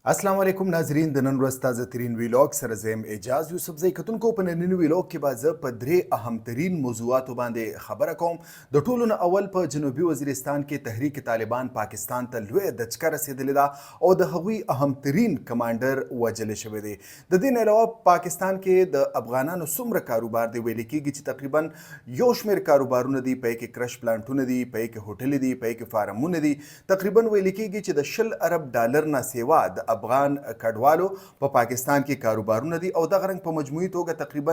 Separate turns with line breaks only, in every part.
السلام علیکم ناظرین، د نن ورځ تازه ترین ویلاګ سره زه یم اعجاز یوسفزی. کتونکو، په ننني ویلاګ کې به زه په درې اهم ترین موضوعاتو باندې خبره کوم. د ټولو نه اول، په جنوبي وزیرستان کې تحریک طالبان پاکستان ته لویه دچکه رسېدلې ده او د هغوی اهم ترین کمانډر وژل شوی دی. د دې نه علاوه، پاکستان کې د افغانانو څومره کاروبار دی؟ ویل کېږي چې تقریبا یو شمېر کاروبارونه دي، په کې کرش پلانټونه دي، په کې هوټلې دي، په کې فارمونه دي. تقریبا ویل کېږي چې د 20 ارب ډالر نه سیوا د افغان کډوالو په پاکستان کې کاروبارونه دي او دغه رنګ په مجموعي توګه تقریبا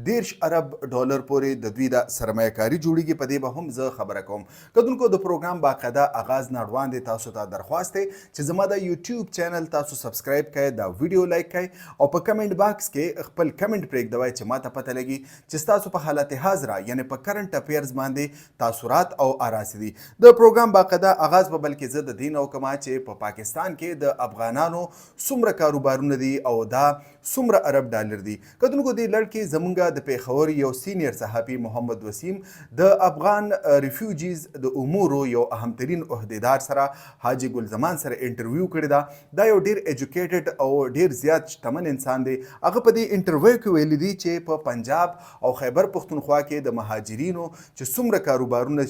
30 ارب ډالر پورې د دوی د سرمایه کاري جوړیږي. په دې به هم زه خبره کوم. کتونکو، د پروګرام باقاعده اغاز نه وړاندې تاسو ته درخواست دی چې زما د یوټیوب چینل تاسو سبسکرایب کړئ، دا ویډیو لایک کړئ او په کمنټ باکس کې خپل کمنټ پرېږدوئ چې ما ته پته لګي چې ستاسو په حالت حاضره، یعنی په کرنټ افیرز باندې تاثرات او آرا څه دي. د پروګرام باقاعده اغاز به بلکې زه د دې نه وکړم چې په پاکستان کې د افغانانو څومره کاروبارونه دي او دا څومره ارب ډالر دي. کتونکو، دې لړ کې زمونږ د پېښور یو سینیئر صحافي محمد وسیم د افغان ریفیوجیز د امورو یو اهم ترین عهدیدار سره، حاجي ګل زمان سره انټرویو کړې ده. دا یو ډیر ایجوکیټډ او ډیر زیات شتمن انسان دی. هغه په دې انټرویو کې ویلي دي چې په پنجاب او خیبر پښتونخوا کې د مهاجرینو چې څومره کاروبارونه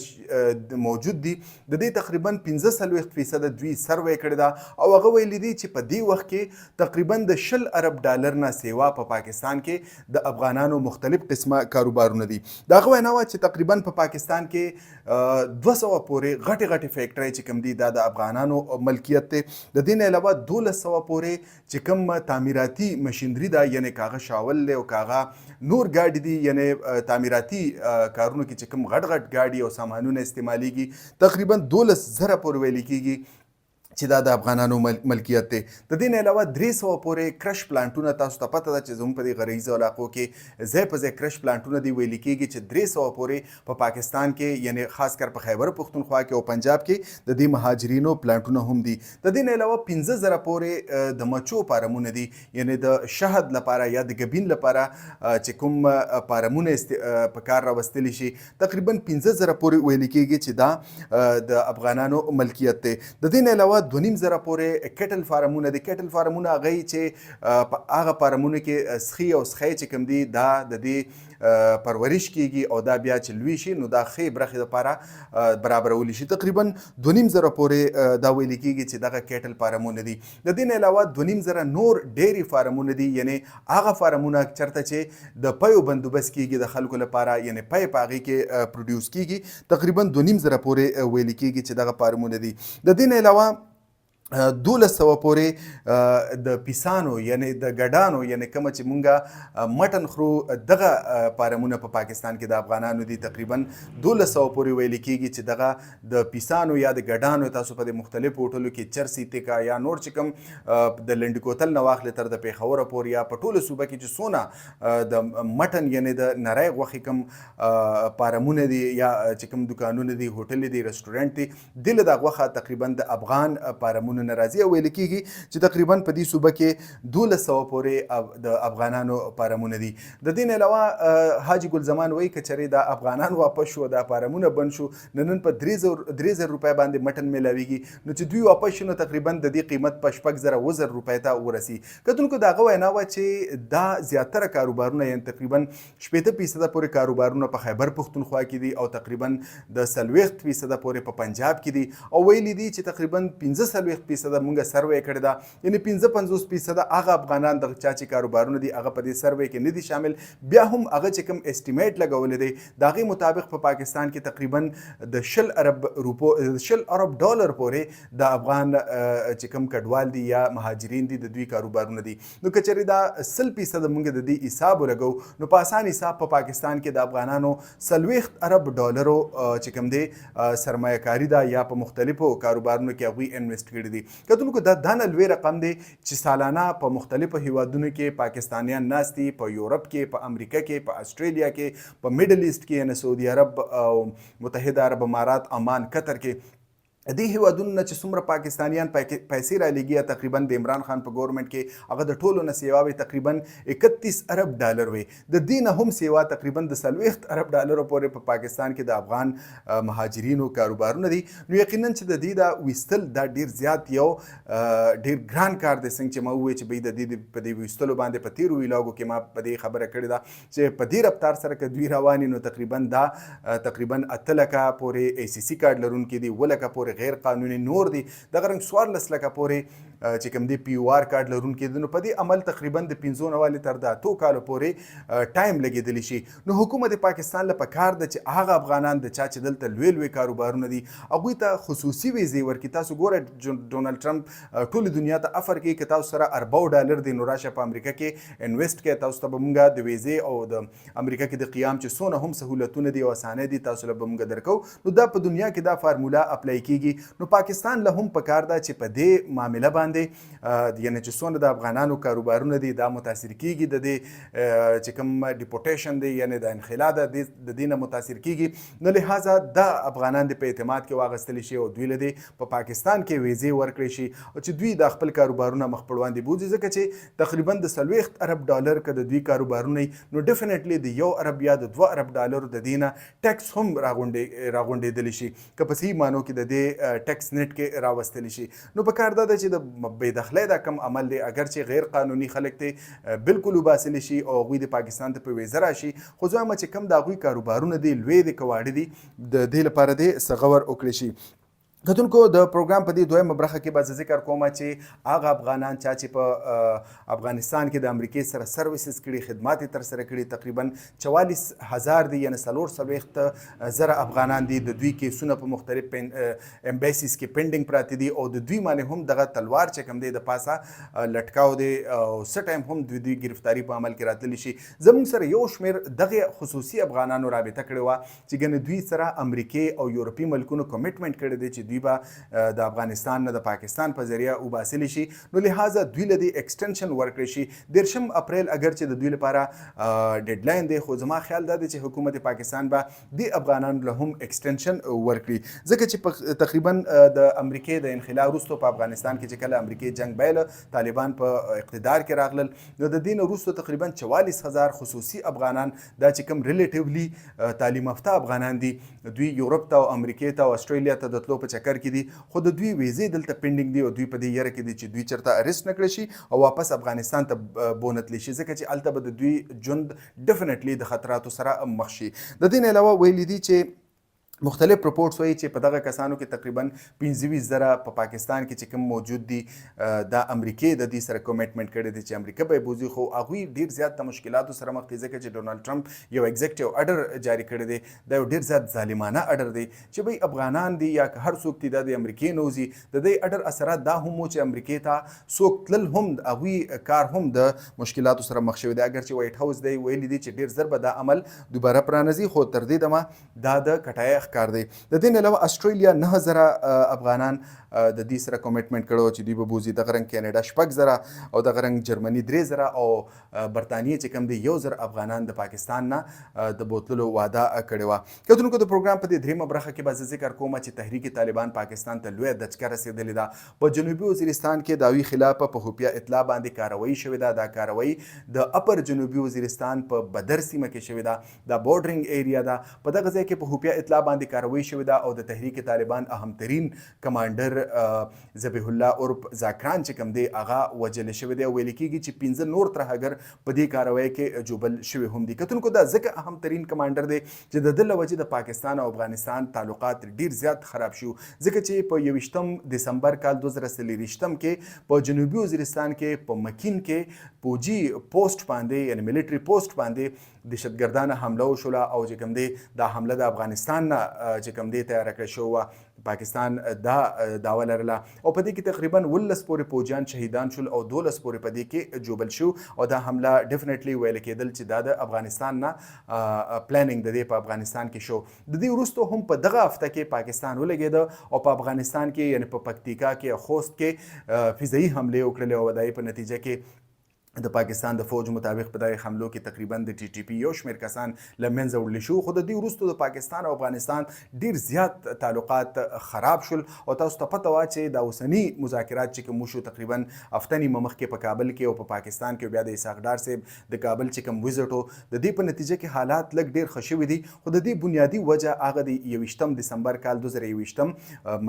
موجود دي، د دې تقریبا 45 فیصده دوی سروې کړې ده او هغه ویلي دي چې په دې وخت کې تقریبا د 20 ارب ډالر نه سیوا په پاکستان کې د افغانانو مختلف قسمه کاروبارونه دي. د هغه وینا وه چې تقریبا په پاکستان کې 200 پورې غټې غټې فیکټرۍ چې کوم دي، دا د افغانانو ملکیت دی. د دې نه علاوه 1200 پورې چې کوم تعمیراتي مشینري ده، یعنی که هغه شاول دی او که هغه نور ګاډي دي، یعنی تعمیراتي کارونو کې چې کوم غټ غټ ګاډي او سامانونه استعمالیږي، تقریبا 12,000 پورې ویل کیږي چې دا د افغانانو ملکیت دی. د دې نه علاوه 300 پورې کرش پلانټونه، تاسو ته پته ده چې زموږ په دې غرعیزو علاقو کې ځای په ځای کرش پلانټونه دي، ویل کېږي چې 300 پورې په پاکستان کې، یعنی خاص کر په خیبر پښتونخوا کې او پنجاب کې د دې مهاجرینو پلانټونه هم دي. د دې نه علاوه 5000 پورې د مچو پارمونه دي، یعنی د شهد لپاره یا د ګبین لپاره چې کوم پارمونه په کار راوستل شي، تقریبا 5000 پورې ویل کېږي چې دا د افغانانو ملکیت دی. د دې نه علاوه 2500 پورې کټل فارمونه دي. کټل فارمونه هغه چې په هغه فارمونو کې سخي او سخی چې کوم دي، دا د دې پرورش کیږي او دا بیا چې لوی شي نو دا ښې برخې لپاره برابرول شي. تقریبا 2500 پورې دا ویل کیږي چې دغه کیټل فارمونه دي. د دې نه علاوه 2500 نور ډیری فارمونه دي، یعنی هغه فارمونه چرته چې د پیو بندوبست کیږي د خلکو لپاره، یعنی پی په هغې کې پروډیوس کیږي، تقریبا 2500 پورې ویل کیږي چې دغه فارمونه دي. د دې نه علاوه 1200 پورې د پیسانو، یعنی د ګډانو، یعنی کومه چې مونږه مټن خورو، دغه پارمونه په پاکستان کې د افغانانو دي. تقریبا 1200 پورې ویل کېږي چې دغه د پیسانو یا د ګډانو، تاسو په دې مختلفو هوټلو کې چرسي تکا یا نور چې کوم د لنډي کوتل نه واخلې تر د پېښوره پورې یا په ټوله صوبه کې چې څونه د مټن، یعنی د نری غوښې کوم پارمونه دي یا چې کوم دکانونه دي، هوټلې دي، رستورانت دي، دله دا غوښه تقریبا د افغان پارمونو نه راځي او ویل کېږي چې تقریبا په دې صوبه کې 1200 پورې د افغانانو پارمونه دي. د دې نه علاوه حاجي ګل زمان وایي، که چېرې دا افغانان واپس شو، دا پارمونه بند شو، نو نن په 3000 روپۍ باندې مټن میلاویږي، نو چې دوی واپس شي نو تقریبا د دې قیمت په 6000، 7000 روپۍ ته ورسي. کتونکو، د هغه وینا وه چې دا زیاتره کاروبارونه، یعنی تقریبا 60 فیصده پورې کاروبارونه په خیبر پښتونخوا کې دي او تقریبا د 40 فیصده پورې په پنجاب کې دي او ویلي دي چې تقریبا 45 فیصده مونږ سروې کړې ده، یعنی 55 فیصده هغه افغانان د چا چې کاروبارونه دي، هغه په دې سروې کې نه دي شامل. بیا هم هغه چې کوم اسټیمیټ لګولې دی، د هغې مطابق په پاکستان کې تقریبا د 20 ارب روپو، 20 ارب ډالر پورې د افغان چې کوم کډوال دي یا مهاجرین دي، د دوی کاروبارونه دي. نو که چېرې دا 100 فیصده مونږ د دې حساب ولګو، نو په اسان حساب په پاکستان کې د افغانانو 40 ارب ډالرو چې کوم دی سرمایه کاري ده یا په مختلفو کاروبارونو کې هغوی انویسټ کړي دي. کتونکو، دا دانه لوی رقم دی چې سالانه په مختلفو هیوادونو کې پاکستانیان ناست دي، په یورپ کې، په امریکا کې، په استرالیا کې، په میډل ایست کې، یعنی سعودي عرب او متحده عرب امارات، عمان، قطر کې. دې هیوادونو نه چې څومره پاکستانیان پیسې را لیږي، تقریبا د عمران خان په ګورنمنت کې هغه د ټولو نه سیوا وي، تقریبا 31 ارب ډالر وي. د دې نه هم سیوا تقریبا د 40 ارب ډالرو پورې په پاکستان کې د افغان مهاجرینو کاروبارونه دي. نو یقینا چې د دې دا ویستل دا ډیر زیات یو ډیر ګران کار دی. څنګه چې ما وویل چې به د دې په دې ویستلو باندې په تیرو ویلاګو کې ما په دې خبره کړې ده چې په دې رفتار سره که دوی روان نو تقریبا دا تقریبا 8 لکه پورې ای سي سي کارت لرونکي دي، 7 لکه پورې غیر قانوني نور دي، دغه رنګ 14 لکه پورې چې کوم دی پی او آر کارت لرونکي دي. نو په دې عمل تقریبا د 5 نه والي تر د 8 کالو پورې ټایم لګېدلی شي. نو حکومت پاکستان له پکار ده چې هغه افغانان د چا چې دلته لوی لوی کاروبارونه دي، هغوی ته خصوصي ویزې ورکړي. تاسو ګوره، ډونالد ټرمپ ټول دنیا ته افر کوي که تاسو سره ارباو ډالر دی نو راشه په امریکا کې invest کړئ، تاسو ته به مونږه د ویزې او د امریکا کې د قیام چې څونه هم سهولتونه دي او اسانۍ دي، تاسو له به مونږ درکو. نو دا په دنیا کې دا فارمولا apply کیږي. نو پاکستان له هم پکار ده چې په دې معامله باندې، یعنی چې څونه د افغانانو کاروبارونه دي دا متاثر کیږي، د دې چې کوم deportation دی، یعنی د انخلا ده، د دې نه متاثر کیږي، نو لهذا دا افغانان د په اعتماد کې واغستل شي او دوی له دې په پاکستان کې ویزې ورکړي شي او چې دوی د خپل کاروبارونه مخ پر وړاندې بوځي. ځکه چې تقریبا د 40 ارب ډالر که د دوی کاروبارونه، نو definitely د 1 ارب یا د 2 ارب ډالر د دینه ټیکس هم راغونډېدلی شي، که په صحیح معنو کې د دې ټیکس نیټ کې راوستل شي. نو په کار دا ده چې د بې دخلۍ دا کم عمل دی، اگر چې غیر قانوني خلک ته بالکل وباسل شي او هغوی د پاکستان ته په ویزه راشي، خو زه وایم چې کم د هغوی کاروبارونه دي، لوی دي که واړه دي، د دې لپاره دې څه غور وکړي شي. کتونکو، د پروګرام په دې دویمه برخه کې به زه ذکر کوم چې هغه افغانان چا چې په افغانستان کې د امریکې سره services کړي، خدمات تر سره کړي، تقریبا 44,000 دي، یعنی 44,000 افغانان دي. د دوی کیسونه په مختلف embassies کې pending پراته دي او د دوی باندې هم دغه تلوار چې کوم دی د پاسه لټکاو دی او څه ټایم هم د دوی گرفتاری په عمل کې راتللی شي. زموږ سره یو شمېر دغه خصوصي افغانانو رابطه کړې وه چې ګنې دوی سره امریکې او یورپي ملکونو commitment کړی دی چې دوی به د افغانستان نه د پاکستان په ذریعه وباسل شي، نو لهذا دوی له دې extension ورکړی شي. 30 اپریل اگر چې د دوی لپاره deadline دی، خو زما خیال دا دی چې حکومت پاکستان به د افغانانو له هم extension ورکړي، ځکه چې تقریبا د امریکې د انخلا وروسته په افغانستان کې چې کله امریکې جنگ بایله، طالبان په اقتدار کې راغلل، نو د دې نه وروسته تقریبا 44,000 خصوصي افغانان، دا چې کوم relatively تعلیم یافته افغانان دي، دوی یورپ ته او امریکې ته او استرالیا ته د تلو په چکر کې دي، خو د دوی ویزې دلته pending دي او دوی په دې یره کې دي چې دوی چرته arrest نکړي شي او واپس افغانستان ته بونتلی شي، ځکه چې هلته به د دوی ژوند definitely د خطراتو سره مخ شي. د دې نه علاوه ویلي دي چې مختلف reports وایي چې په دغه کسانو کې تقریبا 25,000 په پاکستان کې چې کوم موجود دي، دا امریکې د دې سره commitment کړی دی چې امریکا به بوزي، خو هغوی ډیر زیات د مشکلاتو سره مخ دي، ځکه چې ډونالد ټرمپ یو executive order جاری کړی دی. دا یو ډیر زیات ظالمانه اډر دی چې بھئی افغانان دي یا که هر څوک دي، دا د امریکې نه وځي. د دې اډر اثرات دا هم وو چې امریکې ته څوک تلل هم هغوی کار هم د مشکلاتو سره مخ شوی دی. اګر چې وایټ هاوس دی ویلي دي چې ډیر زر به دا عمل دوباره پرانځي، خو تر دې دمه دا د کټای ښکار دی. د دې نه علاوه استرالیا 9000 افغانان د دې سره commitment کړو چې دوی به بوزي، دغه رنګ کینیډا 6000 او دغه رنګ جرمني 3000 او برتانیې چې کوم دی 1000 افغانان د پاکستان نه د بوتللو وعده کړې وه. کتونکو، د پروګرام په دې دریمه برخه کې به زه ذکر کوم چې تحریک طالبان پاکستان ته لویه دچکه رسېدلې ده. په جنوبي وزیرستان کې د هغوی خلاف په خفیه اطلاع باندې کاروایی شوې ده. دا کاروایی د upper جنوبي وزیرستان په بدر سیمه کې شوې ده. دا bordering area ده. په دغه ځای کې په خفیه اطلاع باندې کاروایی شوې ده او د تحریک طالبان اهم ترین کمانډر ذبیح الله عرف زاکران چې کوم دی هغه وژل شوی دی او ویل کېږي چې پنځه نور ترهګر په دې کاروایی کې ژوبل شوي هم دي. کتونکو، دا ځکه اهم ترین کمانډر دی چې د ده له وجې د پاکستان او افغانستان تعلقات ډیر زیات خراب شو، ځکه چې په 21 دسمبر کال 2024 کې په جنوبي وزیرستان کې په مکین کې پوجي پوسټ باندې، یعنی military post باندې دهشتګردانه حمله وشوله او چې کوم دی دا حمله د افغانستان نه چې کوم دی تیاره کړې شوې وه. پاکستان دا دعوه لرله او په دې کې تقریبا 19 پورې پوجیان شهیدان شول او 12 پورې په دې کې ژوبل شو او دا حمله definitely ویل کېدل چې دا د افغانستان نه planning د دې په افغانستان کې شو. د دې وروسته هم په دغه هفته کې پاکستان ولګېده او په افغانستان کې، یعنی په پکتیکا کې، خوست کې فضایي حملې وکړلې او د په نتیجه کې د پاکستان د فوج مطابق په دغه حملو کې تقریبا د ټي ټي پي یو شمېر کسان له منځه وړل شو، خو د دې وروسته د پاکستان او افغانستان ډیر زیات تعلقات خراب شول. او تاسو ته پته وه چې دا اوسني مذاکرات چې کوم وشو تقریبا هفته نیمه مخکې په کابل کې او په پاکستان کې، بیا د اسحاق ډار صاحب د کابل چې کوم وزټ و، د دې په نتیجه کې حالات لږ ډیر ښه شوي دي. خو د دې بنیادي وجه هغه د 21 دسمبر کال 2021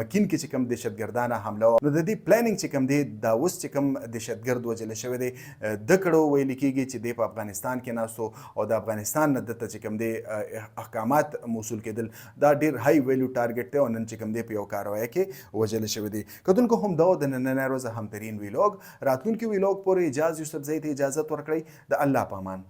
مکین کې چې کوم دهشتګردانه حمله وه، نو د دې پلانینګ چې کوم دی، دا اوس چې کوم دهشتګرد وژل شوی دی د کړو، ویل کېږي چې دی په افغانستان کې ناست او د افغانستان نه دته چې کوم دی احکامات موصول کېدل. دا ډیر های ویلیو ټارګټ دی او نن چې کوم دی په یو کاروایه کې وژل شوی دی. کتونکو، هم دا د نننۍ ورځ اهم ترین ویلاګ. راتلونکي ویلاګ پورې اعجاز یوسفزی ته اجازه ورکړئ. د الله په امان.